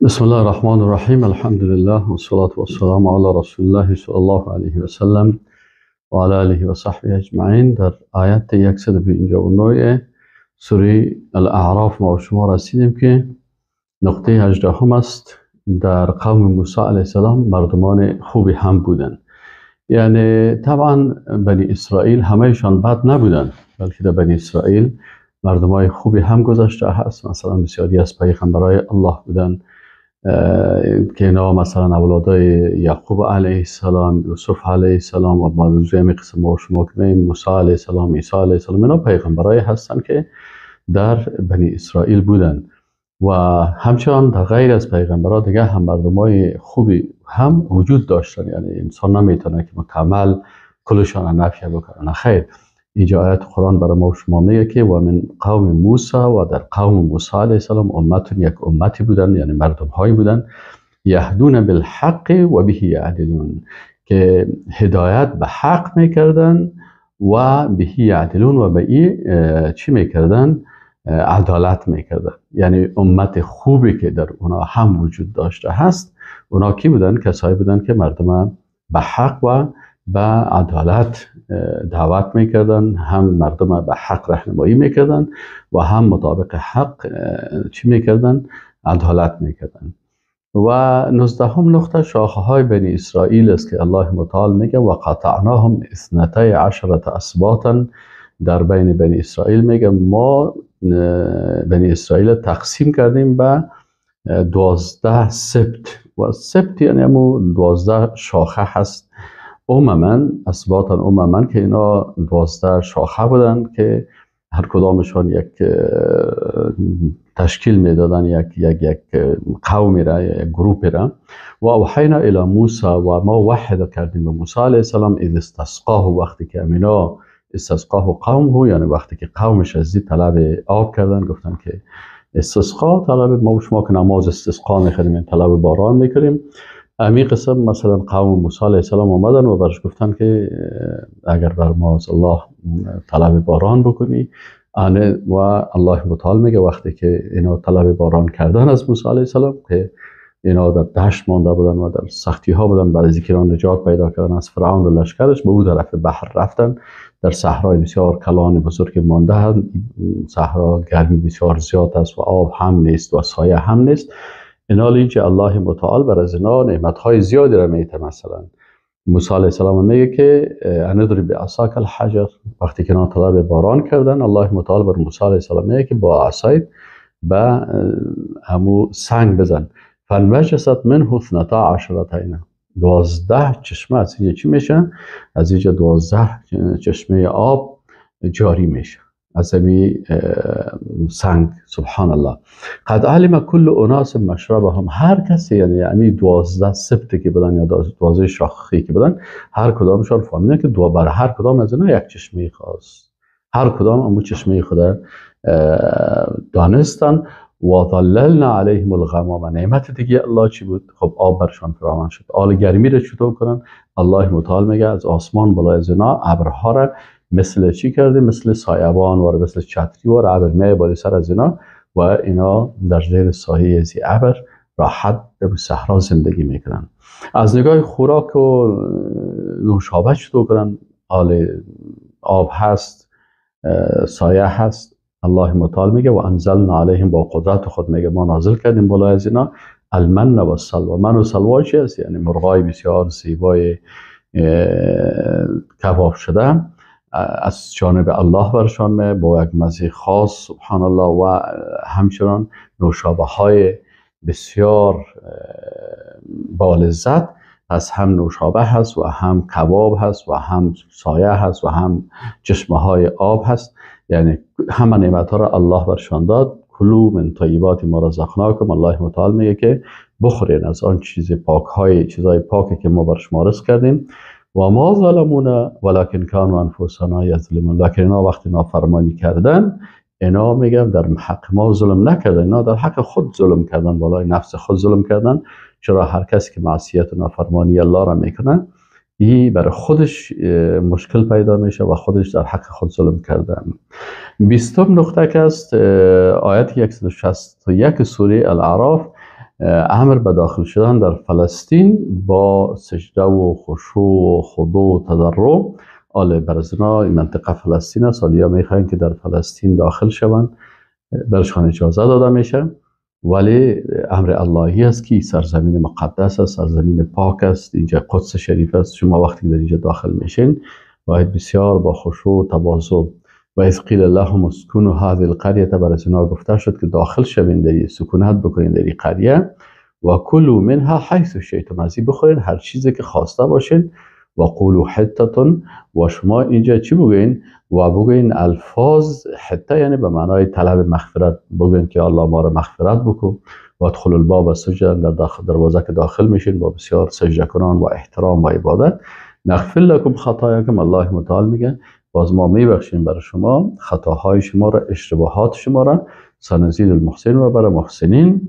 بسم الله الرحمن الرحیم. الحمد لله و الصلاة و السلام علی رسول الله صلی الله علیه و سلم و علی آله و صحبه اجمعین. در آیت 159 سوره الاعراف ما و شما رسیدیم که نقطه 18 است. در قوم موسی علیه السلام مردمان خوبی هم بودند، یعنی طبعا بنی اسرائیل همهشان بد نبودند، بلکه در بنی اسرائیل مردمای خوبی هم گذشته هست. مثلا بسیاری از پیغمبرای الله بودند که اینا مثلا اولادای یعقوب علیه السلام، یوسف علیه السلام و بعد از همین قسم ما شما که موسی علیه السلام، عیسی علیه السلام، اینا پیغمبرای هستند که در بنی اسرائیل بودند. و همچنان در غیر از پیغمبرها دیگه هم مردمای خوبی هم وجود داشتن، یعنی انسان نمیتونه که مکمل کلشان نفی بکنه. نه خیر، اینجا آیت قرآن برای ما و شما میگه که و من قوم موسی، و در قوم موسی علیه السلام امتون، یک امتی بودن، یعنی مردم هایی بودن، یهدون بالحق و به یعدلون، که هدایت به حق میکردن و به یعدلون، و به ای چی میکردن؟ عدالت میکردن. یعنی امت خوبی که در اونا هم وجود داشته هست، اونا کی بودن؟ کسایی بودن که مردم به حق و به عدالت دعوت میکردن، هم مردم به حق راهنمایی میکردن و هم مطابق حق چی میکردن؟ عدالت میکردن. و 19 نقطه شاخه های بنی اسرائیل است که الله متعال میگه و قطعناهم 12 اسباطا. در بین بنی اسرائیل میگه ما بنی اسرائیل تقسیم کردیم به 12 سبت، و سبت یعنی همون 12 شاخه هست. امما اسباطا امما، که اینا 12 شاخه بودن که هر کدامشان یک تشکیل میدادن، یک یک یک قومی را، یک گروپی را. و اوحینا الی موسی، و ما وحی کردیم به موسی علیه السلام، اذ استسقاه، وقتی که امینا استسقاه قومه، یعنی وقتی که قومش از طلب آب کردن، گفتن که استسقا طلب ما و شما که نماز استسقا میخوریم، یعنی طلب باران میکنیم. امی قسم مثلا قوم موسی علیه السلام آمدن و برش گفتن که اگر بر ما از الله طلب باران بکنی. و الله متعال میگه وقتی که اینا طلب باران کردن از موسی علیه السلام، که اینا در دشت مانده بودن و در سختی ها بودن، بعد از اینکه نجات پیدا کردن از فرعون و لشکرش، به او طرف بحر رفتن، در صحرای بسیار کلان بزرگ مانده هم. صحرا گرمی بسیار زیاد است و آب هم نیست و سایه هم نیست. اینا اینجا الله متعال بر از اینا نعمت های زیادی را میته. مثلا موسی علیه السلام میگه که اندری بعصاک الحجر، وقتی که اینا طلب باران کردن، الله متعال بر موسی علیه السلام میگه که با عصایت به همو سنگ بزن. فانبجست منه 12 عینا، 12 چشمه از اینجا چی میشه؟ از اینجا 12 چشمه آب جاری میشه از همین سنگ. سبحان الله. قد علم کل اناس مشربهم، هر کسی، یعنی همین 12 سبت که بدن یا 12 شاخی که بدن، هر کدامشان فهمیدن که دو بر هر کدام از اینا یک چشمه خاص، هر کدام امو چشمه خدا دانستن. و ظللنا علیهم الغمام، نعمت دیگه الله چی بود؟ خب آب برشان فراوان شد. آل گرمی را چطور کنن؟ الله متعال میگه از آسمان بالای از اینا ابرها را مثل چی کرده؟ مثل سایبان و مثل چتری و ابر میای بالای سر از اینا، و اینا در زیر سایه از ابر راحت در صحرا زندگی میکنن. از نگاه خوراک و نوشابه چطور کنن؟ آل آب هست، سایه هست. الله متعال میگه و انزلنا علیهم، با قدرت خود میگه ما نازل کردیم بالای از اینا المن و السلوى. من و سلوا چی است؟ یعنی مرغای بسیار زیبای کباب شده از جانب الله برشان می با یک مزه خاص، سبحان الله. و همچنان نوشابه های بسیار با لذت، از هم نوشابه هست و هم کباب هست و هم سایه هست و هم چشمه های آب هست. یعنی همه نعمت ها را الله برشان داد. کلو من طیبات ما رزقناکم، الله متعال میگه که بخورین از آن چیز پاک های، چیزهای پاکی که ما بر شما رزق کردیم. و ما ظلمونا ولکن کانوا انفسنا یظلمون، لکن اینا وقتی نافرمانی کردن، اینا میگم در حق ما ظلم نکردن، اینا در حق خود ظلم کردن، بالای نفس خود ظلم کردن. چرا هر کسی که معصیت و نافرمانی الله را میکنه، ای برای خودش مشکل پیدا میشه و خودش در حق خود ظلم کرده. 20 نقطه که است آیت 161 سوره الاعراف. امر به داخل شدن در فلسطین با سجده و خشوع و خضوع و تضرع. آل برزنا این منطقه فلسطین است، حالا میخواین که در فلسطین داخل شوند، برشان اجازه داده میشه، ولی امر اللهی است که سرزمین مقدس است، سرزمین پاک است، اینجا قدس شریف است. شما وقتی در اینجا داخل میشین باید بسیار با خشوع و تواضع. و اذ قیل لهم اسکنوا هذه القریه، برای گفته شد که داخل شوین، در سکونت بکنین در این قریه، و کلوا منها حیث شئتم، از این بخورین هر چیزی که خواسته باشین، و قولوا حطة، و شما اینجا چی بگوین؟ و بگوین الفاظ حطه، یعنی به معنای طلب مغفرت، بگوین که الله ما را مغفرت بکن. و ادخلوا الباب سجدا، در داخل دروازه که داخل میشین با بسیار سجده کنان و احترام و عبادت. نغفر لکم خطایاکم، الله متعال میگه باز ما میبخشیم برای شما خطاهای شما را، اشتباهات شما را، سنزید المحسن، و برای محسنین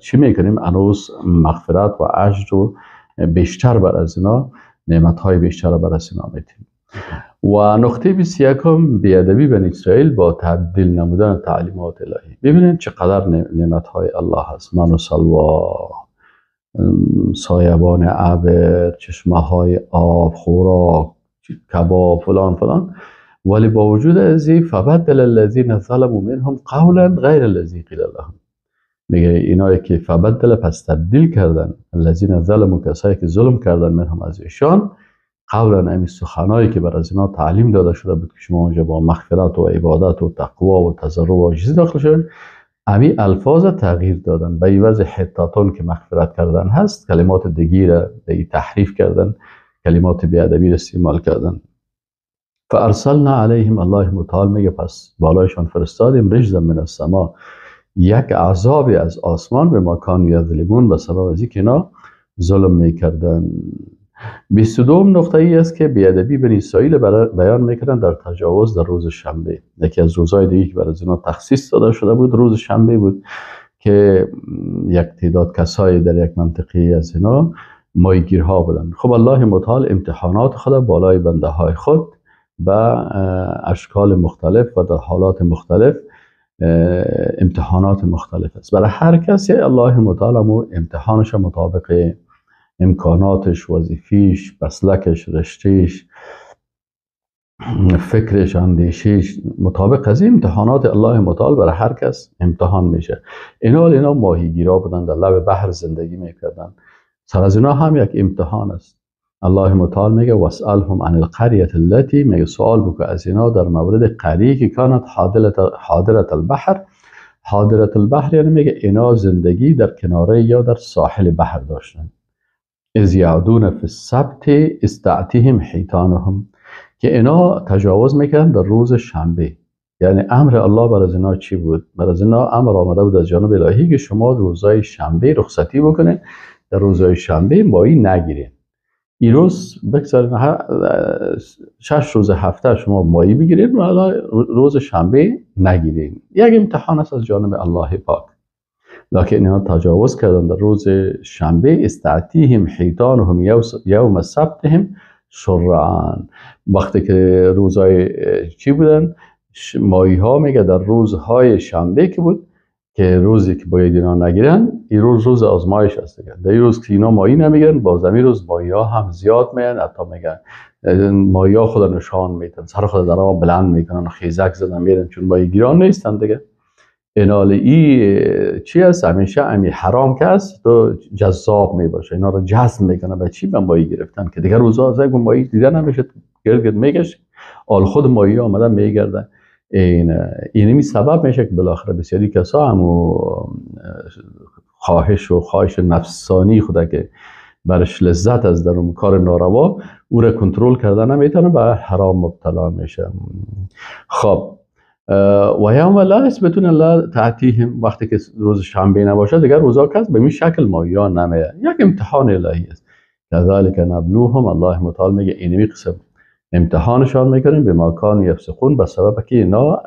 چی میکنیم؟ انوز مغفرت و اجر و بیشتر بر از اینا، نعمتهای بیشتر بر از اینا میتیم. و نقطه 21 بیادبی بنی اسرائیل با تبدیل نمودن تعلیمات الهی. ببینید چقدر نعمتهای الله هست، من و سلوا، سایبان ابر، چشمه های آب، خوراک، کباب، فلان فلان، ولی با وجود ازی فبدل الذین ظلموا منهم قولا غیر الذی قیل لهم، میگه اینایی که فبدل، پس تبدیل کردن، الذین ظلموا، کسایی که ظلم کردن، منهم از ایشان، قولا، امی سخنایی که بر از اینا تعلیم داده شده بود که شما اونجا با مغفرت و عبادت و تقوا و تضرع و عاجزی داخل شدن، امی الفاظ تغییر دادن، به عوض حطة که مغفرت کردن هست، کلمات دیگه را تحریف کردن، کلمات بیادبی را استعمال کردن. فارسلنا علیهم، الله متعال میگه پس بالایشان فرستادیم، رجزا من السما، یک عذابی از آسمان، بما کانوا یظلمون، به سبب از اینکه اینا ظلم میکردن. 22 نقطه ای است که بیادبی بنی اسرائیل بیان میکردن در تجاوز در روز شنبه. یکی از روزهای دیگه که برای اینا تخصیص داده شده بود روز شنبه بود که یک تعداد کسایی در یک منطقه از اینا ماهیگیرها بودن. خب الله متعال امتحانات خود بالای بنده های خود به اشکال مختلف و در حالات مختلف امتحانات مختلف است. برای هر کسی الله متعال امتحانش مطابق امکاناتش، وظیفیش، مسلکش، رشتهش، فکرش، اندیشش، مطابق از این امتحانات الله متعال برای هر کس امتحان میشه. اینا ماهیگیرا بودن، در لب بحر زندگی میکردن. سر از اینا هم یک امتحان است. الله متعال میگه واسألهم عن القریة التي، میگه سوال بکن از اینا در مورد قریه که کانت حاضرة البحر. حاضرة البحر یعنی میگه اینا زندگی در کناره یا در ساحل بحر داشتن. اذ یعدون فی السبت اذ تأتیهم حیتانهم، که اینا تجاوز میکردن در روز شنبه. یعنی امر الله بر از اینا چی بود؟ بر از اینا امر آمده بود از جانب الهی که شما روزای شنبه رخصتی بکنین، در روزای شنبه ماهی نگیرین. این روز بگذارین 6 روز هفته شما ماهی بگیرید و روز شنبه نگیرین. یک امتحان است از جانب الله پاک. لکن اینا تجاوز کردن در روز شنبه. استعتیهم حیتانهم یوم سبتهم شرعا، وقتی که روزای چی بودن؟ ماهی ها میگه در روزهای شنبه که بود، که روزی که باید اینا نگیرن، این روز روز آزمایش است دیگه. در این روز که اینا ماهی نمیگیرن، باز این روز ماهی ها هم زیاد میان، حتی میگن ماهی ها خود نشان میدن، سر خود در آب بلند میکنن و خیزک زدن میرن، چون ماهی گیران نیستن دیگه. اینال ای چی است؟ همیشه امی حرام که است تو جذاب میباشه، اینا رو جذب میکنه به چی؟ به ماهی گرفتن، که دیگه روزا از ماهی دیده نمیشه، گرد گرد میگشت، آل خود ماهی آمدن میگردن. اینمی سبب میشه که بالاخره بسیاری کسا هم خواهش و خواهش نفسانی خود که برش لذت از در اون کار ناروا، او را کنترل کردن نمیتونه، به حرام مبتلا میشه. خب و یوم لا یثبتون لا تعتیهم، وقتی که روز شنبه نباشه دیگر روزا کس به این شکل ماهیا نمیه. یک امتحان الهی است. کذالک نبلوهم، الله متعال میگه اینمی قسم امتحانشان میکنیم به ماکان یفسقون، به سبب که اینا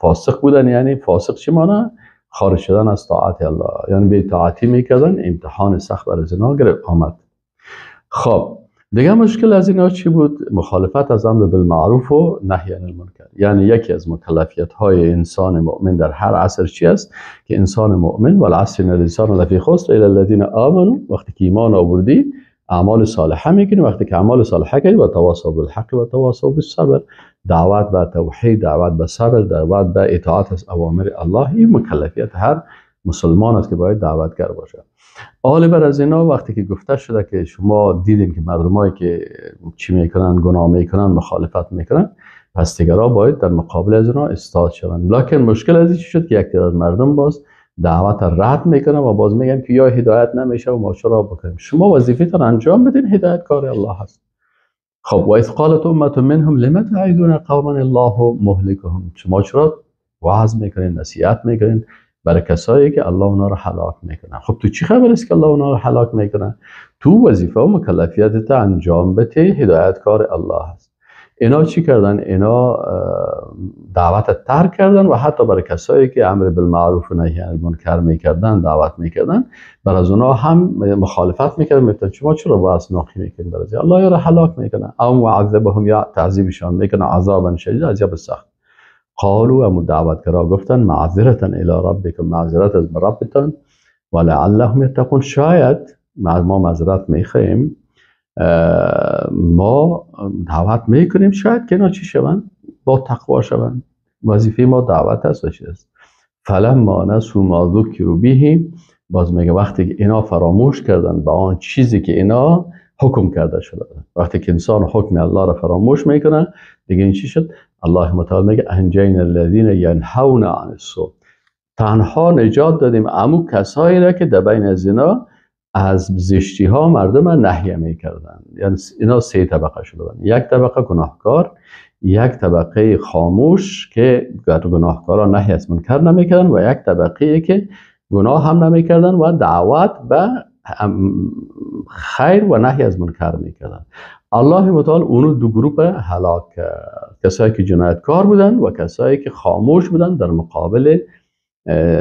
فاسق بودن. یعنی فاسق چی معنی؟ خارج شدن از طاعت الله، یعنی بی طاعتی میکردن، امتحان سخت بر از اینا گرفت آمد. خب دیگه مشکل از اینا چی بود؟ مخالفت از امر بالمعروف و نهی عن المنکر. یعنی یکی از مکلفیت های انسان مؤمن در هر عصر چی است؟ که انسان مؤمن والعصر ان الانسان لفی خسر الا الذین آمنوا، وقتی که ایمان آوردی اعمال صالحه میکنی، وقتی که اعمال صالحه کردی و تواصوا بالحق و تواصوا بالصبر، دعوت به توحید، دعوت به صبر، دعوت به اطاعت از اوامر الله، این مکلفیت هر مسلمان است که باید دعوتگر باشه. علاوه بر از اینا وقتی که گفته شده که شما دیدین که مردمایی که چی میکنن، گناه میکنن، مخالفت میکنن، پس دیگرا باید در مقابل از اینا استاد شوند. لکن مشکل از این شد که یک تعداد مردم باز دعوت رد میکنن و باز میگن که یا هدایت نمیشه و ما چرا بکنیم؟ شما وظیفه‌تان انجام بدین، هدایت کار الله هست. خب و اذ قالت امه منهم لم تعظون قوما الله مهلكهم، شما چرا وعظ میکنین، نصیحت میکنین برای کسایی که الله اونا رو هلاک میکنه؟ خب تو چی خبر است که الله اونا رو هلاک میکنه؟ تو وظیفه و مکلفیتت انجام بده، هدایت کار الله هست. اینا چی کردن؟ اینا دعوت ترک کردن و حتی برای کسایی که امر بالمعروف و نهی عن المنکر میکردن، دعوت میکردن، بر از اونا هم مخالفت میکردن، میگفتن شما چرا باز ناقی میکنین؟ برای الله یا هلاک میکنه، او معذبهم، یا تعذیبشان میکنه، عذابا شدید، عذاب سخت. قالوا، و دعوتگرا گفتن معذرة الی ربکم، معذرت از ربتان، ولعلهم یتقون، شاید ما معذرت میخواهیم، ما دعوت میکنیم، شاید که اینا چی شوند؟ با تقوا شوند. وظیفه ما دعوت است و چی است. فلما نسوا ما ذکروا به، باز میگه وقتی که اینا فراموش کردن به آن چیزی که اینا حکم کرده شده، وقتی که انسان حکم الله را فراموش میکنه دیگه این چی شد؟ الله متعال میگه انجینا الذین ینهون عن السوء، تنها نجات دادیم امو کسایی را که در بین از اینا از زشتی ها مردم نهی میکردن. یعنی اینا سه طبقه شده بودن، یک طبقه گناهکار، یک طبقه خاموش که گناهکارا نهی از منکر نمیکردن، و یک طبقه که گناه هم نمیکردن و دعوت به خیر و نهی از منکر میکردن. الله متعال اونو دو گروه هلاک کرد، کسایی که جنایتکار بودن و کسایی که خاموش بودن در مقابل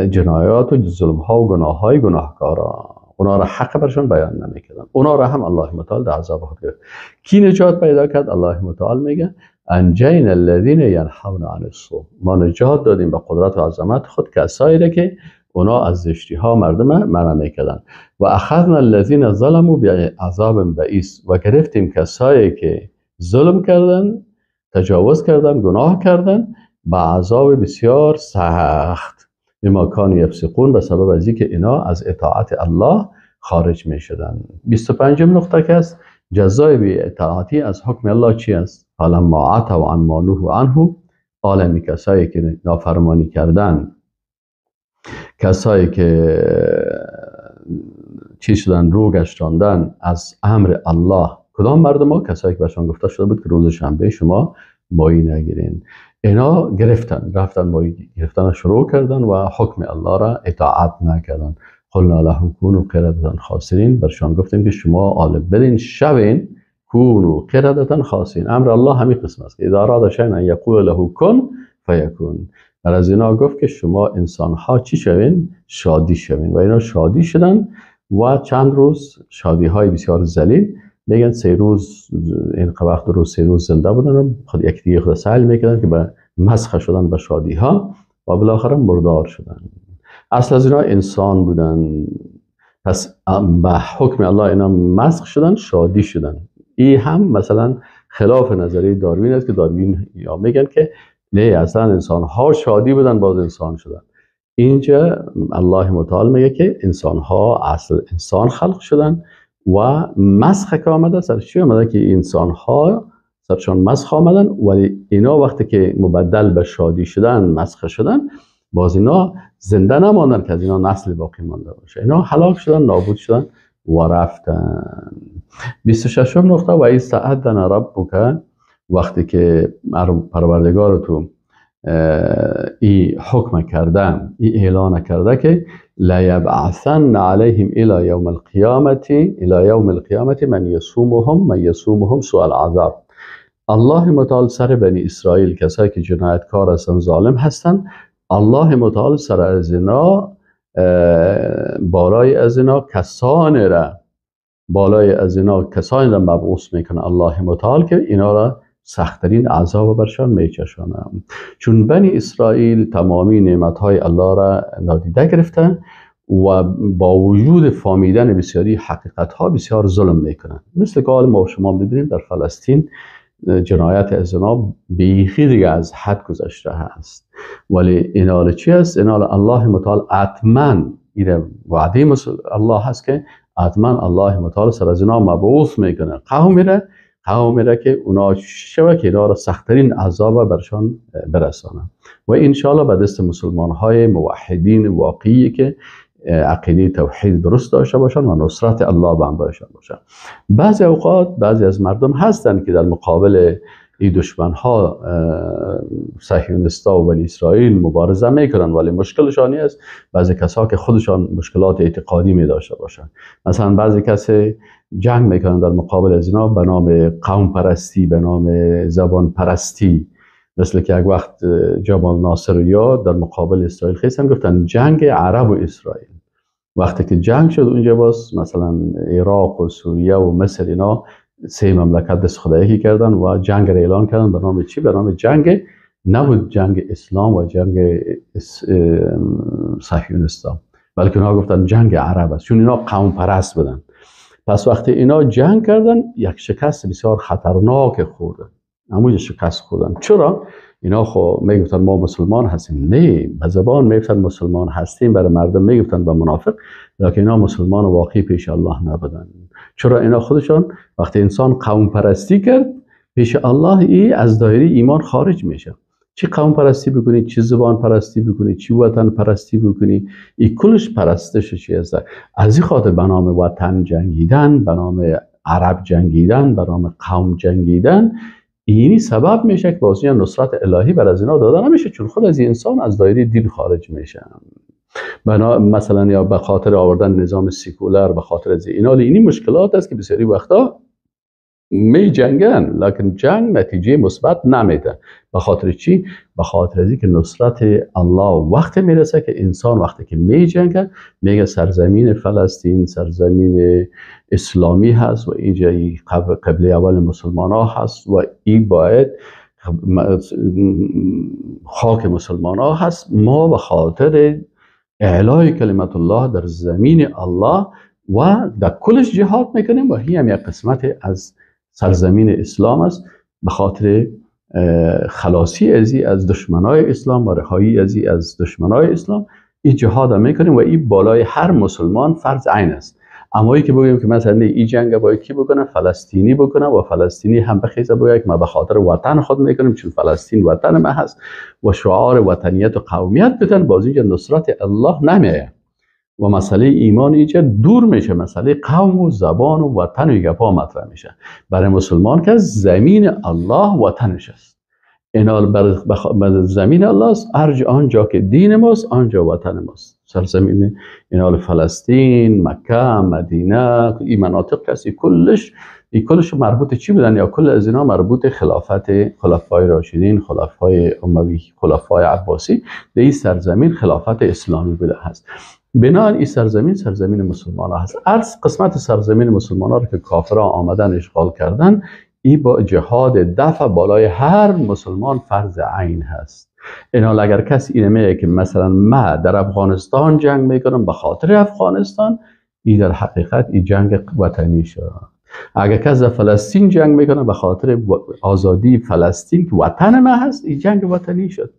جنایات و ظلم ها و گناه های گناهکاران. اونا را حق برشان بیان نمیکردن، اونا را هم الله متعال در عذاب خود گرفت. کی نجات پیدا کرد؟ الله متعال میگه انجینا الذین ینهون عن السوء، ما نجات دادیم به قدرت و عظمت خود کسایی را که اونا از زشتی ها مردم منع میکردن. و اخذنا الذین ظلموا بعذاب بئیس، و گرفتیم کسایی که ظلم کردن، تجاوز کردن، گناه کردن به عذاب بسیار سخت. بما کانوا یفسقون، به سبب از اینکه اینا از اطاعت الله خارج می شدن. 25 نقطه که است جزای بی اطاعتی از حکم الله چی است؟ فلما عتوا عن ما نهوا عنه، عالمی کسایی که نافرمانی کردن، کسایی که چی شدن، رو گشتاندن از امر الله. کدام مردم ها؟ کسایی که بهشان گفته شده بود که روز شنبه شما ماهی نگیرین. اینا گرفتن، رفتن ماهی گرفتن شروع کردن و حکم الله را اطاعت نکردن. قلنا لهم کونوا قردة خاسرین، برشان گفتیم که شما آل برین شوین، کونوا قردة خاسرین. امر الله همین قسم است، اذا اراد شیئا ان یقول له کن فیکون. بر از اینا گفت که شما انسان ها چی شوین؟ شادی شوین. و اینا شادی شدن و چند روز شادی های بسیار ذلیل، میگن 3 روز این وقت رو 3 روز زنده بودن و خود یک دیگه خود سعی میکردن که به مسخ شدن به شادی ها و بالاخره مردار شدن. اصل از اینا انسان بودن، پس به حکم الله اینا مسخ شدن، شادی شدن. این هم مثلا خلاف نظریه داروین است که داروین یا میگن که نه اصلا انسان ها شادی بودن باز انسان شدن. اینجا الله متعال میگه که انسان ها اصل انسان خلق شدن و مسخ که آمده سر چی آمده؟ که انسان ها سرشان مسخ آمدن، ولی اینا وقتی که مبدل به شادی شدن، مسخ شدن، باز اینا زنده نماندن که از اینا نسل باقی مانده باشه. اینا هلاک شدن، نابود شدن و رفتن. 26 نقطه و اذ تأذن ربک، وقتی که پروردگار تو ای حکم کرده، ای اعلان کرده که لیبعثن علیهم الی یوم القیامة، الی یوم القیامة من یصومهم، من یصومهم سوء العذاب. الله متعال سر بنی اسرائیل، کسایی که جنایتکار هستن، ظالم هستن، الله متعال سر از اینا، بالای از اینا کسانی را بالای از اینا کسانی را مبعوث میکنه الله متعال که اینا را سخت‌ترین عذاب برشان میچشانه. چون بنی اسرائیل تمامی نعمت‌های الله را نادیده گرفتن و با وجود فامیدن بسیاری حقیقت‌ها بسیار ظلم میکنن. مثل که حال ما شما ببینیم در فلسطین جنایت از اینا بیخی دیگه از حد گذشته هست. ولی اینال چی است؟ اینال الله متعال حتما، این وعده الله هست که حتما الله متعال سر از اینا مبعوث میکنه قوم میره که اونا شوه که اینا را سخت‌ترین عذاب برشان برسانه و انشاءالله به دست مسلمان های موحدین واقعی که عقیده توحید درست داشته باشن و نصرت الله به همراهشان باشن. بعضی اوقات بعضی از مردم هستند که در مقابل این دشمن ها صهیونیستا و بنی اسرائیل مبارزه میکنن، ولی مشکلشان است بعضی کسا که خودشان مشکلات اعتقادی می داشته باشن. مثلا بعضی کسی جنگ میکنن در مقابل از اینا به نام قوم پرستی، به نام زبان پرستی، مثل که یک وقت جمال ناصر یا در مقابل اسرائیل خیستن گفتن جنگ عرب و اسرائیل. وقتی که جنگ شد اونجا باز مثلا عراق و سوریه و مصر اینا سه مملکت دست خدا یکی کردن و جنگ را اعلان کردن به نام چی؟ به نام جنگ نبود جنگ اسلام و جنگ صهیونیستا، بلکه اینا گفتن جنگ عرب است، چون اینا قوم پرست بودن. پس وقتی اینا جنگ کردن یک شکست بسیار خطرناک خوردن، همونجا شکست خوردن. چرا؟ اینا خب میگفتن ما مسلمان هستیم، نه به زبان میگفتن مسلمان هستیم، برای مردم میگفتن به منافق، لکن اینا مسلمان واقعی پیش الله نبودن. چرا؟ اینا خودشان وقتی انسان قوم پرستی کرد پیش الله ای از دایره ایمان خارج میشه. چی قوم پرستی بکنی، چی زبان پرستی بکنی، چی وطن پرستی بکنی، ای کلش پرستش چی است. از این خاطر به نام وطن جنگیدن، به نام عرب جنگیدن، به نام قوم جنگیدن، اینی سبب میشه که باز نصرت الهی بر از اینا داده نمیشه، چون خود از انسان از دایره دین خارج میشه. بنا مثلا یا به خاطر آوردن نظام سیکولر، به خاطر از اینا، اینی مشکلات است که بسیاری وقتا می جنگن، لکن جنگ نتیجه مثبت نمیده. به خاطر چی؟ به خاطر از اینکه نصرت الله وقت میرسه که انسان وقتی که می جنگه میگه سرزمین فلسطین سرزمین اسلامی هست و اینجا قبله اول مسلمان ها هست و این باید خاک مسلمان ها هست. ما به خاطر اعلای کلمت الله در زمین الله و در کلش جهاد میکنیم و هی هم یک قسمت از سرزمین اسلام است، به خاطر خلاصی ازی از دشمنای اسلام و رهایی ازی از دشمنای اسلام این جهاد میکنیم و این بالای هر مسلمان فرض عین است. اما ای که بگیم که مثلا این جنگ باید کی بکنه، فلسطینی بکنه و فلسطینی هم بخیزه بگه که ما به خاطر وطن خود میکنیم چون فلسطین وطن ما هست و شعار وطنیت و قومیت بدن، باز اینجا نصرت الله نمیایه و مسئله ایمان اینجا دور میشه، مسئله قوم و زبان و وطن و گپا مطرح میشه. برای مسلمان که زمین الله وطنش است، اینال بر زمین الله است، هر آنجا که دین ماست آنجا وطن ماست. سرزمین اینال فلسطین، مکه، مدینه، این مناطق کسی کلش این کلش مربوط چی بودن یا کل از اینا مربوط خلافت خلفای راشدین، خلفای اموی، خلفای عباسی، در این سرزمین خلافت اسلامی بوده هست. بنابراین این سرزمین سرزمین مسلمان ها هست. هر قسمت سرزمین مسلمان ها رو که کافرها آمدن اشغال کردن، این با جهاد دفع بالای هر مسلمان فرض عین هست. اینال اگر کسی اینه میگه که مثلا ما در افغانستان جنگ میکنم به خاطر افغانستان، این در حقیقت این جنگ وطنی شد. اگر کسی در فلسطین جنگ میکنه به خاطر آزادی فلسطین که وطن ما هست، این جنگ وطنی شد.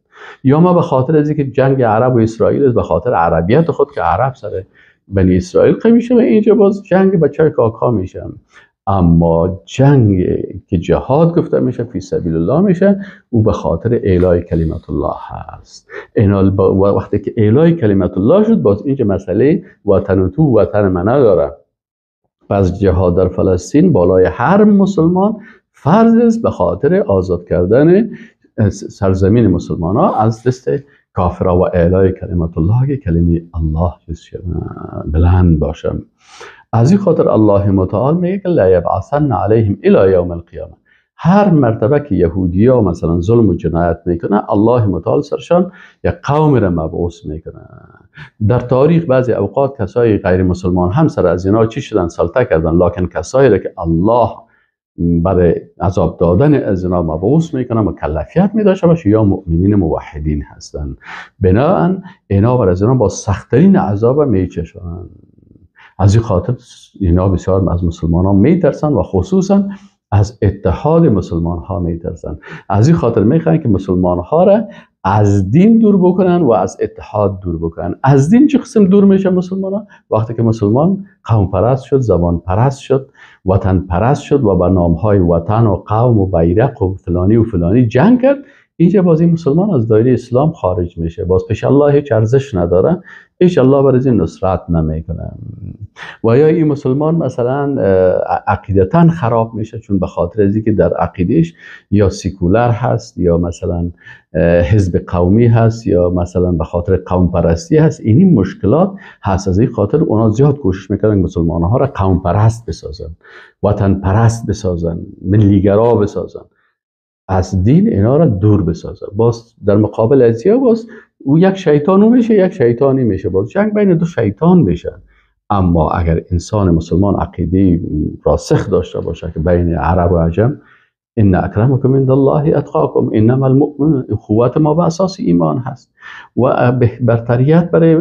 یا ما به خاطر از اینکه جنگ عرب و اسرائیل است، به خاطر عربیت خود که عرب سر بنی اسرائیل قوی میشه و اینجا باز جنگ بچهای کاکا میشه. اما جنگ که جهاد گفته میشه، فی سبیل الله میشه، او به خاطر اعلای کلمت الله هست. وقتی که اعلای کلمت الله شد، باز اینجا مسئله وطن و تو وطن من نداره. پس جهاد در فلسطین بالای هر مسلمان فرض است به خاطر آزاد کردن سرزمین مسلمان ها از دست کافرها و اعلای کلمت الله که کلمه الله بلند باشه. از این خاطر الله متعال میگه که لا یبعثن علیهم الی یوم القیامه، هر مرتبه که یهودی ها مثلا ظلم و جنایت میکنه، الله متعال سرشان یک قوم را مبعوث میکنه. در تاریخ بعضی اوقات کسای غیر مسلمان هم سر از اینا چی شدن؟ سلطه کردن، لکن کسایی را که الله برای عذاب دادن از اینا مبعوث میکنه مکلفیت میداشته باشه یا مؤمنین موحدین هستند. بناهن اینا بر از اینا با سختترین عذاب میچشن. از این خاطر اینا بسیار از مسلمان ها میترسن و خصوصا از اتحاد مسلمان ها میترسن. از این خاطر میخوان که مسلمان ها را از دین دور بکنن و از اتحاد دور بکنن. از دین چه قسم دور میشه مسلمان ها؟ وقتی که مسلمان قوم پرست شد، زبان پرست شد، وطن پرست شد و با نام های وطن و قوم و بیرق و فلانی و فلانی جنگ کرد، اینجا بازی مسلمان از دایره اسلام خارج میشه، باز پیش الله هیچ ارزش نداره، هیچ الله بر از این نصرت نمیکنه. و یا این مسلمان مثلا عقیدتا خراب میشه، چون به خاطر از اینکه در عقیدهش یا سیکولر هست یا مثلا حزب قومی هست یا مثلا به خاطر قوم پرستی هست، اینی مشکلات هست. از این خاطر اونا زیاد کوشش میکنن مسلمان ها را قوم پرست بسازن، وطن پرست بسازن، ملیگرا بسازن، از دین اینا را دور بسازه. باز در مقابل از باز او یک شیطان میشه، یک شیطانی میشه، باز جنگ بین دو شیطان میشه. اما اگر انسان مسلمان عقیده راسخ داشته باشه که بین عرب و عجم، ان اکرمکم عند الله اتقاکم انما المؤمن، قوت ما به اساس ایمان هست و برتریت برای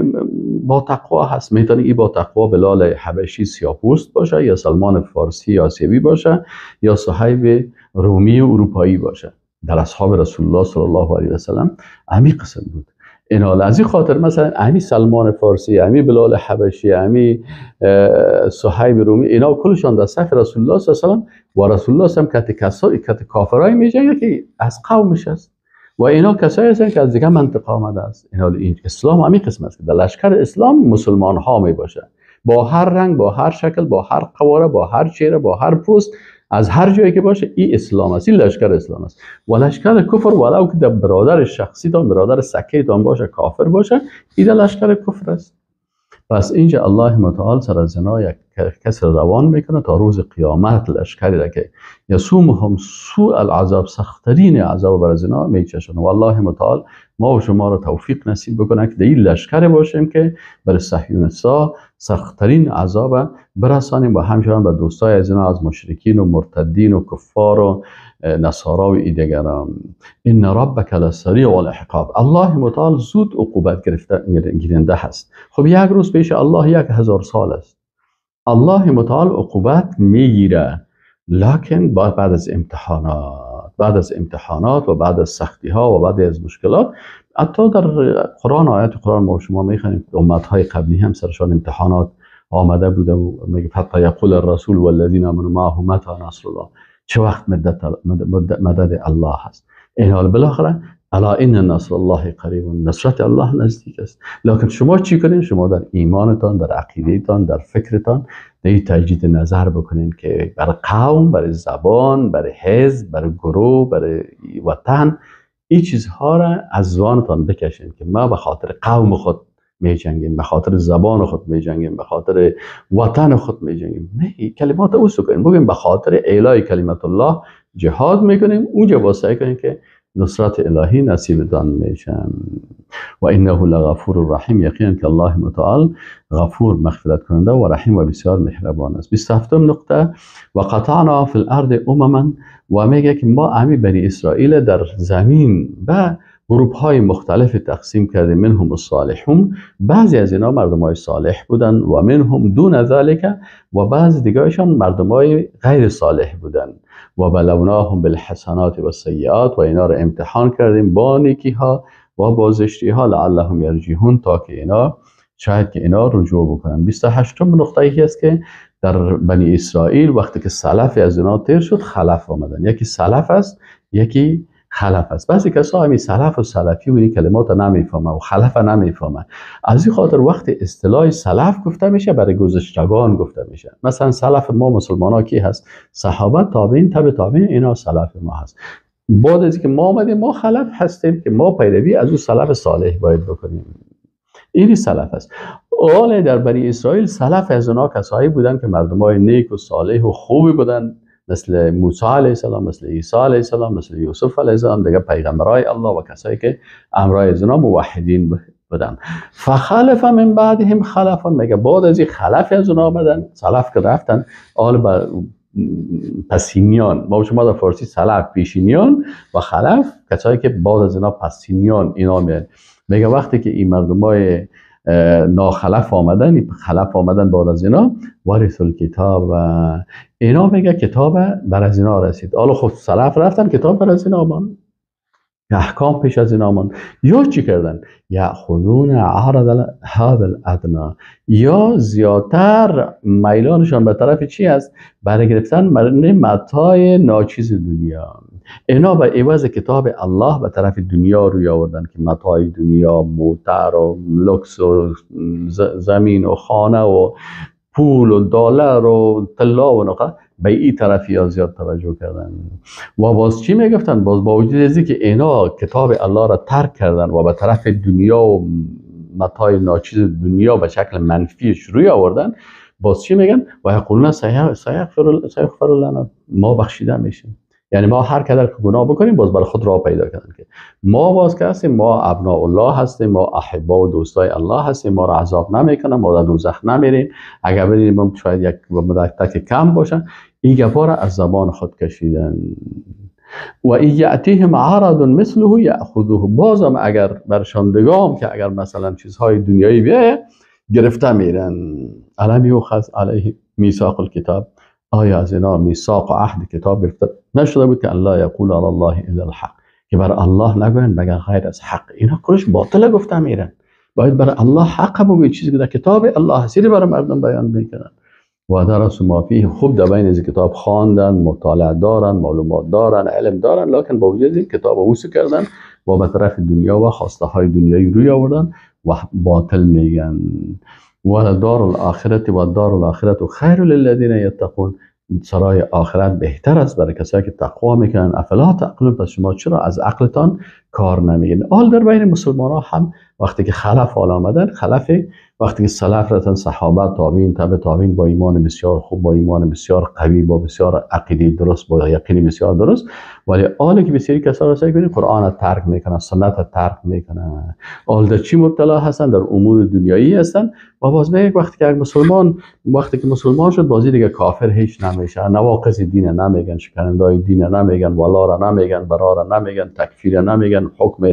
با تقوا هست. میتونه ای با تقوا بلال حبشی سیاه‌پوست باشه یا سلمان فارسی آسیوی باشه یا صهیب رومی و اروپایی باشه. در اصحاب رسول الله صلی الله علیه و سلم امی قسم بود. اینا از این خاطر مثلا امی سلمان فارسی، امی بلال حبشی، امی صهیب رومی، اینا کلشان در صف رسول الله صلی الله علیه و سلم و رسول الله صلی الله علیه و سلم کت کافرای میجنگه که از قومش است و اینا کسایی هستند که از دیگه منطقه آمده است. اینا این اسلام امی قسم است که در لشکر اسلام مسلمان ها می باشه، با هر رنگ، با هر شکل، با هر قواره، با هر چهره، با هر پوست، از هر جایی که باشه، این اسلام است، این لشکر اسلام است. و لشکر کفر ولو که در برادر شخصی تان، برادر سکه تان باشه، کافر باشه، این در لشکر کفر است. پس اینجا الله متعال سر از زنا یک کس روان میکنه تا روز قیامت لشکری را که یسومهم سوء العذاب، سختترین عذاب بر زنا میچشن. و الله متعال ما و شما را توفیق نصیب بکنه که در این لشکر باشیم که بر صهیونیست‌ها سختترین عذاب برسانیم و همچنان به دوستای از اینا، از مشرکین و مرتدین و کفار و نصارا و دیگران. ان ربک لسریع العقاب، الله متعال زود عقوبت گیرنده هست. خب یک روز پیش الله 1000 سال است. الله متعال عقوبت میگیره، لکن بعد از امتحانات، بعد از امتحانات و بعد از سختی ها و بعد از مشکلات. حتی در قرآن، آیات قرآن ما شما میخوانیم امت های قبلی هم سرشان امتحانات آمده بوده و میگه حتی یقول الرسول والذین آمنوا معه متى نصر الله، چه وقت مدد الله هست. این حال بالاخره الا ان نصر الله قریب، نصرت الله نزدیک است. لکن شما چی کنین؟ شما در ایمانتان، در عقیدهتان، در فکرتان در تجدید نظر بکنین که بر قوم، بر زبان، بر حزب، بر گروه، بر وطن، این چیزها را از زبانتان بکشین که ما به خاطر قوم خود می جنگیم، به خاطر زبان خود می جنگیم، به خاطر وطن خود می جنگیم. نه، کلمات اوسو کنیم، بگیم به خاطر اعلای کلمت الله جهاد میکنیم. اونجا با سعی کنیم که نصرت الهی نصیبتان میشم. و انه لغفور رحیم، یقینا که الله متعال غفور مغفرت کننده و رحیم و بسیار مهربان است. 27 نقطه، و قطعنا فی الارض امما، و میگه که ما امی بنی اسرائیل در زمین به گروپ های مختلف تقسیم کردیم. منهم الصالحون، بعضی از اینا مردم های صالح بودن، و منهم دون ذلک، و بعضی دیگرشان مردم های غیر صالح بودن. و بلوناهم بالحسنات و السیئات، و اینا رو امتحان کردیم با نیکی ها و با زشتی ها، لعلهم یرجعون، تا که اینا شاید که اینا رجوع بکنن. 28 نقطه ای است که در بنی اسرائیل وقتی که سلف از اینا تیر شد، خلف آمدن. یکی سلف است، یکی خلف است. بعضی کسا همین سلف و سلفی و این کلمات رو نمیفهمه و خلف نمیفهمه. از این خاطر وقتی اصطلاح سلف گفته میشه برای گذشتگان گفته میشه. مثلا سلف ما مسلمان ها کی هست؟ صحابه، تابعین، تبع تابعین، اینا سلف ما هست. بعد از اینکه ما آمدیم ما خلف هستیم که ما پیروی از اون سلف صالح باید بکنیم. این سلف است. حال در بنی اسرائیل سلف از اونا کسایی بودن که مردمای نیک و صالح و خوبی بودن، مثل موسی علیه السلام، مثل عیسی علیه السلام، مثل یوسف علیه السلام، دیگه پیغمبرای الله و کسایی که امرای از اینا موحدین بودن. فخلف من بعدهم خلف، میگه بعد از این خلف از اونا آمدن، سلف که رفتن، آل با پسینیان، ما شما در فارسی سلف پیشینیان و خلف کسایی که بعد از اینا پسینیان اینا میان. میگه وقتی که این مردمای ناخلف آمدن، خلف آمدن بعد از اینا، ورث الکتاب و اینا، میگه کتاب بر از اینا رسید. حالا خب سلف رفتن، کتاب بر از اینا آمد، احکام پیش از اینا آمد. یا چی کردن؟ یأخذون عرض هذا الادنى، یا زیادتر میلانشان به طرف چی است؟ برای گرفتن متاع ناچیز دنیا. اینا به عوض کتاب الله به طرف دنیا روی آوردن که متاع دنیا، موتر و لکس و زمین و خانه و پول و دلار و طلا و نقره، به این طرفی ها زیاد توجه کردن. و باز چی میگفتن؟ باز با وجود از که اینا کتاب الله را ترک کردن و به طرف دنیا و متاع ناچیز دنیا به شکل منفیش روی آوردن، باز چی میگن؟ و یقولون سیغفر لنا، ما بخشیده میشیم. یعنی ما هر قدر که گناه بکنیم باز برای خود راه پیدا کردن که ما باز که هستیم، ما ابناء الله هستیم، ما احبا و دوستای الله هستیم، ما را عذاب نمیکنه، ما در دوزخ نمیریم، اگر بریم شاید یک مدت کم باشه. این گپا را از زبان خود کشیدن. و این یأتیهم عرض مثله یأخذوه، بازم اگر برشان بگم که اگر مثلا چیزهای دنیایی بیایه گرفته میرن. الم یؤخذ علیه میثاق الکتاب، آیا از اینا میثاق و عهد کتاب گرفته نشده بود که الله یقول علی الله الا الحق، که بر الله نگوین مگر غیر از حق. اینا کلش باطل گفته میرن. باید بر الله حق بگوی، چیزی که در کتاب الله هست برای مردم بیان میکنن. و درس ما فیه، خوب در بین از کتاب خواندن، مطالعه دارن، معلومات دارن، علم دارن، لکن با وجود این کتاب اوسو کردن و به طرف دنیا و خواسته های دنیایی روی آوردن و باطل میگن. و دار الاخرت و دار الاخرت خیر للذین یتقون، سرای آخرت بهتر است برای کسایی که تقوا میکنن. افلا تعقلون، پس شما چرا از عقلتان کار نمیگیرین؟ حال در بین مسلمان ها هم وقتی که خلف حال آمدن، خلف وقتی که سلف رفتن، صحابه، تابعین، تبع تابعین، با ایمان بسیار خوب، با ایمان بسیار قوی، با بسیار عقیده درست، با یقین بسیار درست، ولی حالی که بسیاری کسا را سعی کنید قرآن ترک میکنن، سنت ترک میکنن، حال در چی مبتلا هستن؟ در امور دنیایی هستن. و باز به یک وقتی که مسلمان، وقتی که مسلمان شد، بازی دیگه کافر هیچ نمیشه، نواقض دین نمیگن، شکنندای دین نمیگن، ولا را نمیگن، برا را نمیگن، تکفیر نمیگن، حکم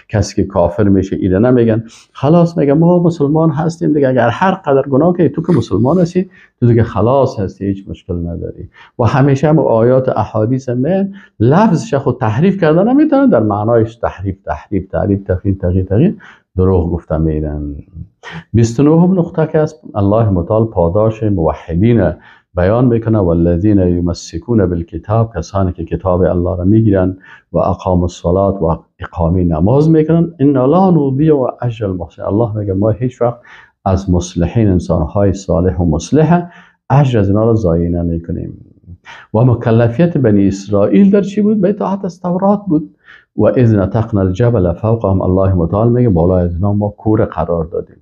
کسی که کافر میشه ایره نمیگن. خلاص میگن ما مسلمان هستیم دیگه، اگر هر قدر گناه کنی تو که مسلمان هستی، تو دیگه خلاص هستی، هیچ مشکل نداری. و همیشه هم آیات احادیث من لفظش خود تحریف کردن نمیتونن، در معنایش تحریف تحریف تحریف تغییر تغییر تغییر دروغ گفته میرن. 29 نقطه که است، الله متعال پاداش موحدین بیان میکنه. والذین یمسکون بالکتاب، کسانی که کتاب الله را میگیرن و اقام الصلاه و اقامه نماز میکنن. ان لا نضیع اجر المحسنین، الله میگه ما هیچ وقت از مصلحین، انسانهای صالح و مصلح، اجر از اینا را ضایع نمیکنیم. و مکلفیت بنی اسرائیل در چی بود؟ به اطاعت از تورات بود. و اذ نتقنا الجبل فوقهم، الله متعال میگه بالای از اینا ما کور قرار دادیم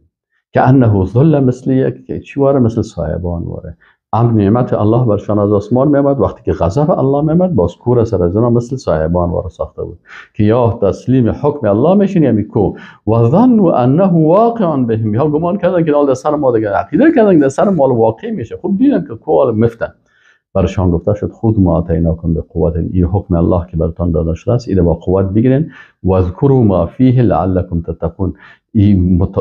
که انه ظل، مثل یک چی واره؟ مثل سایبان واره. امر نعمت الله برشان از آسمان میامد، وقتی که غضب الله میامد باز کور سر از اینا مثل سایبان واره ساخته بود که یا تسلیم حکم الله میشین یا میکو. و ظنوا انه واقع بهم، یا گمان کردن که در سر ما دیگه عقیده کردن که در سر مال واقع میشه. خب دیدن که کو مفتن، برشان گفته شد خود ما آتیناکم به قوت، این حکم الله که براتان داده شده است اینو با قوت بگیرین. و اذکروا ما فیه لعلکم تتقون،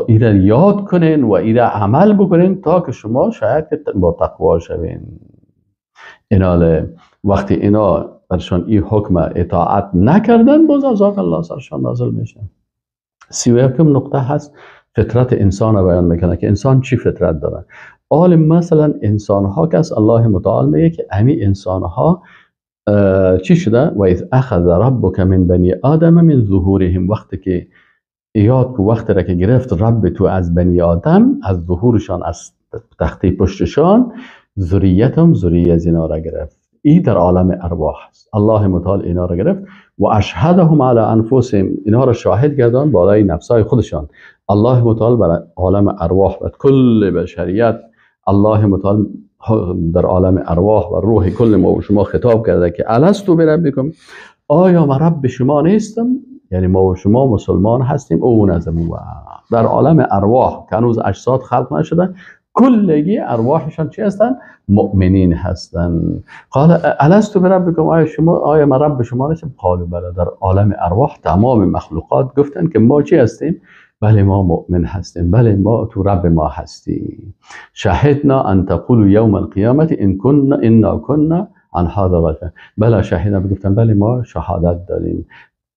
ایره یاد کنین و ایره عمل بکنین تا که شما شاید که با تقوا شوین. ایناله وقتی اینا برشان این حکم اطاعت نکردن، باز عذاب الله سرشان نازل میشه. 31 نقطه هست، فطرت انسان رو بیان میکنه که انسان چی فطرت داره. عالم مثلا انسان ها که از الله متعال میگه که امی انسان ها چی شده؟ و اذ اخذ ربک من بنی آدم من ظهورهم، وقتی که یاد کو وقتی را که گرفت رب تو از بنی آدم، از ظهورشان، از تخته پشتشان، ذریتهم، ذریه از اینا را گرفت. این در عالم ارواح است. الله متعال اینا را گرفت و اشهدهم علی انفسهم، اینا را شاهد گردان بالای نفسای خودشان. الله متعال بر عالم ارواح و کل بشریت الله متعال در عالم ارواح و روح کل ما و شما خطاب کرده که الست بربکم، آیا من رب شما نیستم؟ یعنی ما و شما مسلمان هستیم. اون از او در عالم ارواح که هنوز اجساد خلق نشده، کلگی ارواحشان چی هستن؟ مؤمنین هستن. قال الست بربکم، آیا من رب شما نیستم؟ قالوا بلی. در عالم ارواح تمام مخلوقات گفتن که ما چی هستیم؟ بله ما مؤمن هستیم، بله ما تو رب ما هستیم. شهدنا ان تقولوا یوم القیامت ان كنا انا كنا عن هذا غافلین. بله شهدنا، گفتن بله ما شهادت داریم.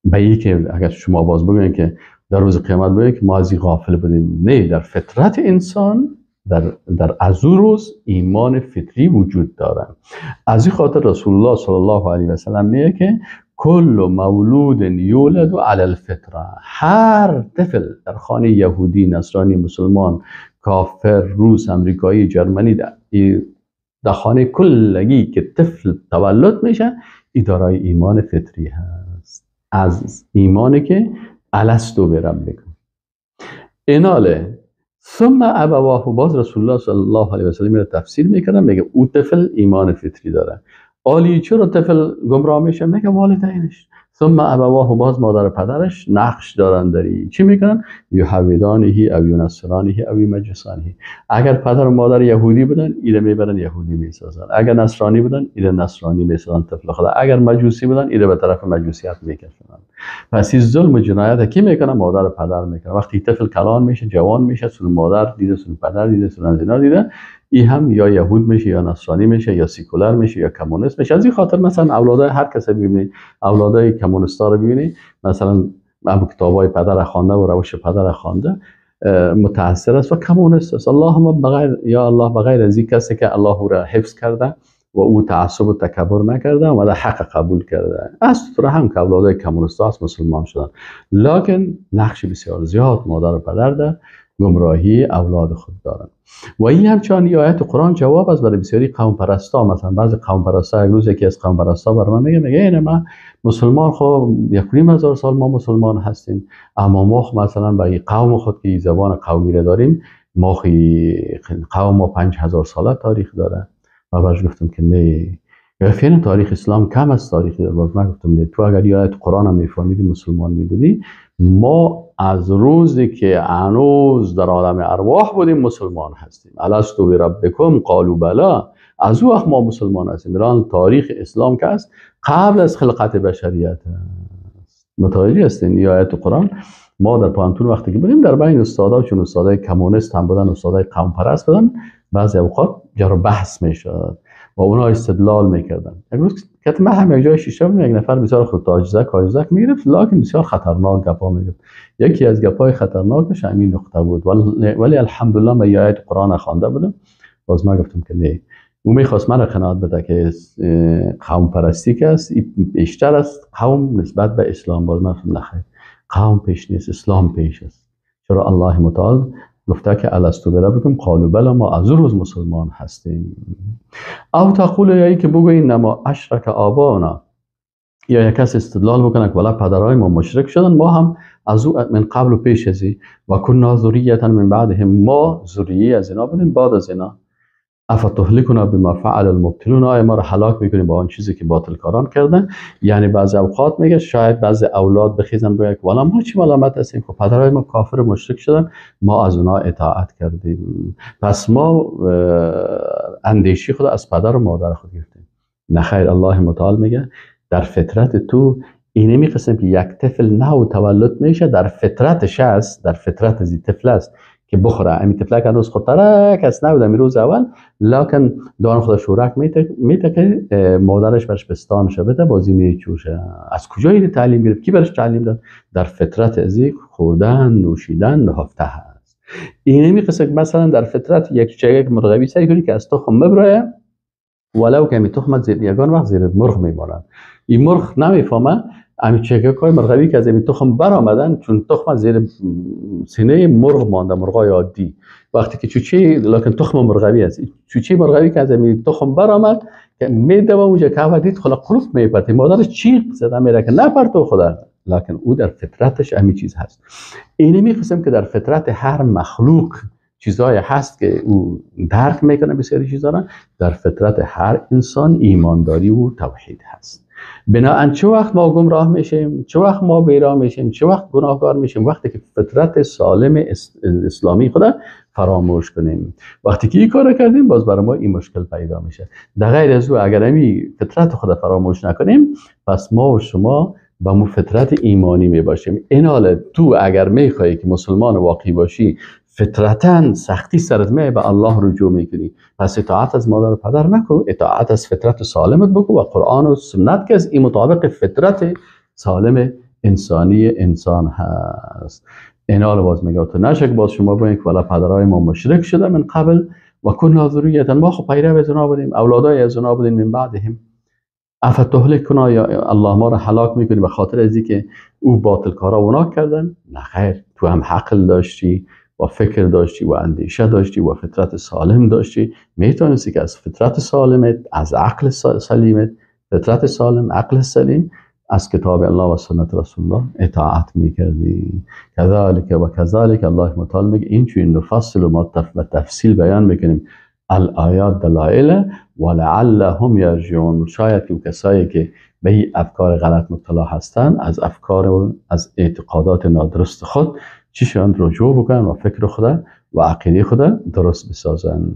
به که اگر شما باز بگوین که در روز قیامت بگوین که ما از این غافل بودیم، نه، در فطرت انسان در از اون روز ایمان فطری وجود داره. از این خاطر رسول الله صلی الله علیه و سلم میگه که کل مولود یولد علی الفطره، هر طفل در خانه یهودی، نصرانی، مسلمان، کافر، روس، امریکایی، جرمنی، در خانه کلگی که طفل تولد میشه، این دارای ایمان فطری هست، از ایمانی که الست بربکم. ایناله ثم ابواه، باز رسول الله صلی الله علیه و سلم رو تفسیر میکنه، میگه او طفل ایمان فطری داره. آلی چرا طفل گمراه میشه؟ میگه والدینش. ثم ابواه، باز مادر پدرش نقش دارن داری چی میکنن؟ یحودانه او ینصرانه او یمجسانه. اگر پدر و مادر یهودی بودن ایره میبرن یهودی میسازن، اگر نصرانی بودن ایره نصرانی میسازن طفل خدا، اگر مجوسی بودن ایره به طرف مجوسیت میکشونن. پس این ظلم و جنایت کی میکنه؟ مادر و پدر میکنه. وقتی طفل کلان میشه، جوان میشه، سون مادر دیده، سون پدر دیده، سون از اینا دیده، این هم یا یهود میشه یا نصرانی میشه یا سیکولر میشه یا کمونیست میشه. از این خاطر مثلا اولادای هر کس ببینی، اولادای کمونیستا رو ببینی، مثلا ابو کتابای پدر خوانده و روش پدر خوانده متاثر است و کمونیست است. اللهم بغیر یا الله بغیر از این کسی که الله او را حفظ کرده و او تعصب و تکبر نکرده و در حق قبول کرده. از تو هم که اولادای کمونیستا است مسلمان شدن، لکن نقش بسیار زیاد مادر و پدر در گمراهی اولاد خود دارن. و این همچنان آیت قرآن جواب است برای بسیاری قوم پرستا. مثلا بعضی قوم پرستا، یک روز یکی از قوم پرستا بر من میگه اینه ما مسلمان، خب 1,500 سال ما مسلمان هستیم، اما ما مثلا با قوم خود که زبان قومی را داریم، ما قوم ما 5000 ساله تاریخ داره. و برش گفتم که نه، فعلا تاریخ اسلام کم از تاریخ داره. باز من گفتم نه، تو اگر آیت قرآن هم میفهمیدی مسلمان میبودی. ما از روزی که هنوز در عالم ارواح بودیم مسلمان هستیم. الست بربکم قالوا بلی، از او وقت ما مسلمان هستیم. الان تاریخ اسلام که است قبل از خلقت بشریت است. متوجه هستین؟ این آیت قرآن ما در پانتون وقتی که بودیم در بین استادا، چون استادای کمونیست هم بودن، استادای قوم پرست بودن، بعضی اوقات جر و بحث میشد و اونا استدلال میکردن. یک روز که من هم یک جای شیشه بودم، یک نفر بسیار خود تاجزک آجزک میگرفت، لکن بسیار خطرناک گپا میگرفت. یکی از گپای خطرناکش همین نقطه بود، ولی الحمدلله من آیت قرآن خوانده بودم. باز من گفتم که نه، او میخواست من قناعت بده که قوم پرستی که است بیشتر است قوم نسبت به اسلام. باز من گفتم نخیر، قوم پیش نیست، اسلام پیش است. چرا الله متعال گفته که الست بربکم قالوا بلی، ما از روز مسلمان هستیم. او تقول، یا که بگویین نما اشرک آبانا، یا یک کس استدلال بکنه که ولی پدرای ما مشرک شدن، ما هم از او من قبل و پیش از این، و کنا ذریه من بعدهم، ما ذریه از اینا بودیم بعد از اینا. افتهلکنا بما فعل المبطلون، آیا ما رو هلاک میکنیم با آن چیزی که باطل کاران کردن؟ یعنی بعضی اوقات میگه شاید بعضی اولاد بخیزن بگن والا ما چی ملامت هستیم، خب پدرای ما کافر و مشرک شدن، ما از اونا اطاعت کردیم، پس ما اندیشی خود از پدر و مادر خود گرفتیم. نه خیر، الله متعال میگه در فطرت تو اینه میقسم که یک طفل نو تولد میشه، در فطرتش است، در فطرت از طفل است که بخوره. همین طفلک هنوز خودتره کس نبوده می روز اول، لکن دان خدا شورک میته که مادرش برش پستانش بده، بازی میچوشه. از کجا این تعلیم گرفت؟ کی برش تعلیم داد؟ در فطرت ازی خوردن، نوشیدن، نهفته هست. اینه میقسم که مثلا در فطرت یک چیک مرغوی سعی کنی که از تخم مبرایه، ولو که می تخم زیر یگان وقت زیر مرغ میمانند. این مرغ نمیفهمه همین چکک های مرغوی که از این تخم برآمدن، چون تخم زیر سینه مرغ مانده، مرغای عادی وقتی که چوچه، لکن تخم مرغوی است، چوچه مرغوی که از این تخم برآمد که میدوه اونجا که دید خلا قلوف میپرته، مادرش چیغ زده میره که نپرتو خدا، لکن او در فطرتش همین چیز هست. اینه میقسم که در فطرت هر مخلوق چیزای هست که او درک میکنه بسیاری چیزا را. در فطرت هر انسان ایمانداری و توحید هست. بنابراین چه وقت ما گمراه میشیم، چه وقت ما بیراه میشیم، چه وقت گناهکار میشیم؟ وقتی که فطرت سالم اسلامی خدا فراموش کنیم. وقتی که این کار کردیم باز برای ما این مشکل پیدا میشه. در غیر از او اگر این فطرت خدا فراموش نکنیم، پس ما و شما با مو فطرت ایمانی می باشیم. این حال تو اگر میخوای که مسلمان واقعی باشی، فطرتاً سختی سرت می به الله رجوع میکنی، پس اطاعت از مادر و پدر نکن، اطاعت از فطرت سالمت بکن و قرآن و سنت که از این مطابق فطرت سالم انسانی انسان هست. این حال باز میگه تو نشه که باز شما بگید که والا پدرای ما مشرک شده من قبل و کنا ذریه، ما خب پیرو از اونا بودیم، اولادای از اونا بودیم، من بعدهم افتهلکنا، یا الله ما رو هلاک میکنی به خاطر از اینکه او باطل کارا اونا کردن؟ نه خیر، تو هم عقل داشتی و فکر داشتی و اندیشه داشتی و فطرت سالم داشتی، میتونستی که از فطرت سالمت، از عقل سلیمت، فطرت سالم، عقل سلیم، از کتاب الله و سنت رسول الله اطاعت میکردی. کذالک و کذالک الله متعال میگه این چون نفصل و ما تفصیل بیان میکنیم الآیات دلائل و لعلهم یرجعون. شاید که کسایی که به این افکار غلط مبتلا هستند، از افکار و از اعتقادات نادرست خود چیشان رجوع بکنن و فکر خود و عقیده خود درست بسازن.